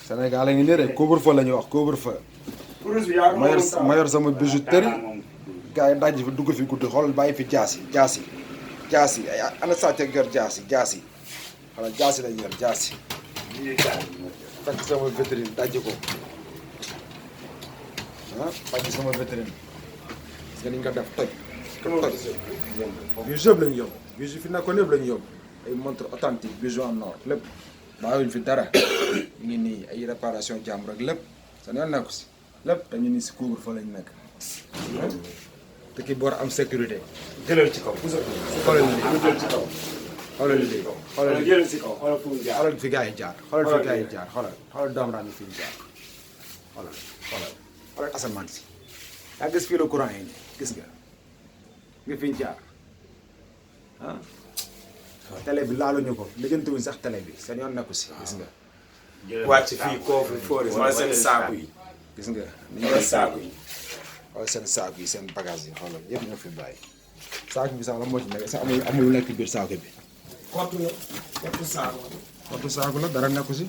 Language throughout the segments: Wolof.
Sénégal a ngi nii rek couvre-feu la ñuy wax couvre-feu. ma yor sama bijouterie gars yi daj fi dugg fi guddi xool bàyyi fi jaasi ay ana sàcc ak yor jaasi xanaa jaasi lañ yor jaasi. takk sama vitrine daj ko daj sama vitrine parce que ni nga def toj. bijou yëpp lañu yóbbu bijou fi nekkoon yëpp lañu yóbbu ay montre authentique bijou en or lépp bàyyiwuñ fi dara ngi nii ay réparation jàmbur rek lépp seen yoon nekku si lépp te ñu ni si couvre-feu lañ nekk te ki boor am sécurité. jëlal ci kaw. xoolal lii jël ci kaw. xoolal lii xoolal lii jëlal ci kaw xoolal fu mu jaar. xoolal fi gars yi jaar xoolal fi gars yi jaar xoolal doom raam yi fi ñu jaar xoolal asamaan si yaa gis fii la courant yi nii gis nga fi ñu jaar ah télé bi laaluñu ko lijjantiwuñ sax télé bi seen yoon nekku si gis nga. wàcc fii koofu foori wala seen saaku yi. gis nga ni wala saaku yi. xoolal seen saaku yi seen bagage yi xoolal yëpp ñoo fi bàyyi saaku bi sax la moo ci nekk sax amul lu nekk biir saaku bi. kottu saaku. kottu saaku la dara nekku si.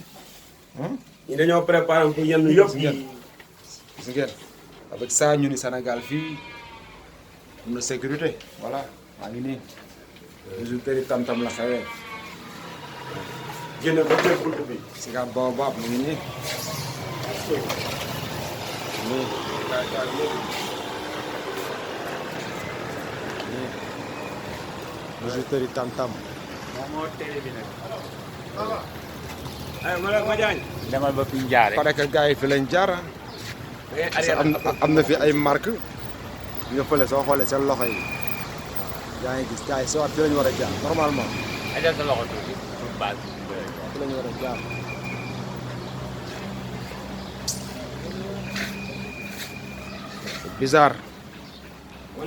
ñi dañoo préparé pour yenn yëpp. gis ngeen avec ça ñu ni Sénégal fii am na sécurité voilà maa ngi nii bijouterie tam-tam la xewee. génne ba tey bunt bi. si nga baobab mu ngi nii nii bijouterie tam-tam. moom moo télé bi nag. ay ma jaañ. demal ba fi ñu jaaree. pare que gars yi fi lañ jaar parce que am na fi ay marque nga fële soo xoolee seen loxo yi yaa ngi gis gars yi soo fi la ñu war a jaar normalement. ajal sa loxo tuuti pour base fi la ñu war a jaar. c'est bizarre.